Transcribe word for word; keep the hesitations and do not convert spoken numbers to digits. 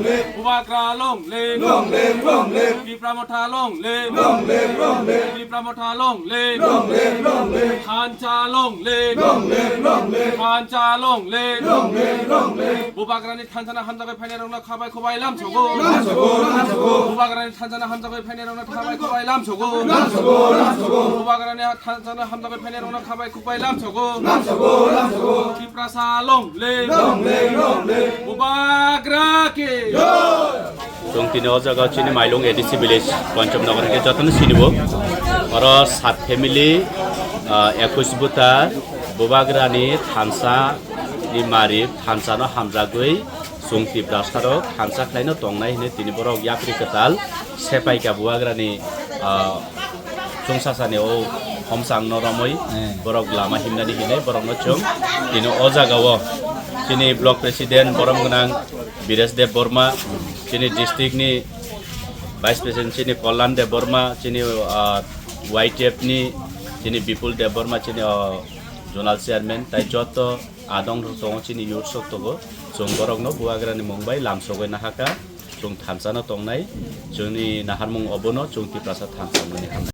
Bubagra long live. Long live, long live. Tipra Motha long live. Long live, long live. Tipra Motha long live. Long live, long live. Thansa long live. Long live, long live. Thansa long live. Long live, long live. Bubagrani thansano hamjagwi phainairokno khabai khubai lamsogo. Lamsogo, lamsogo. Bubagrani thansano hamjagwi phainairokno khabai khubai lamsogo. Lamsogo, lamsogo. Bubagrani thansano hamjagwi phainairokno khabai khubai lamsogo. Lamsogo, lamsogo. Tiprasa long live. Long live, long live. Bubagra ki. Jai. Chwng tini o jaga chini Mailung A D C village, Pancham Nagar hwnkhe jotono sinibo. Oro sat family, ah, ekush buta, Bubagrani thansa ni mari, thansano hamjagwi chwng Tiprasarok thansa khlaino tongnai hwnwi tini borok yapri kwtal sepaika Bubagrani, ah, chwngsasani o homsangno romwi Eh. borok lama himnani hinwi borokno chwng tini o jagao chini block president borom gwnang Biresh Deb Borma, chini district ni vice president chini Kalyan Deb Borma, chini, ah, Y T F ni chini Bipul Deb Borma, chini, ah, zonal chairman, tai joto adong rok tongo chini youth rok tongo, chwng borokno Bubagrani mung bai lamsogwi nahaka, chwng thansano tongnai, chwngni naharmung obono chwng Tiprasa thansa hwnwi hamnai.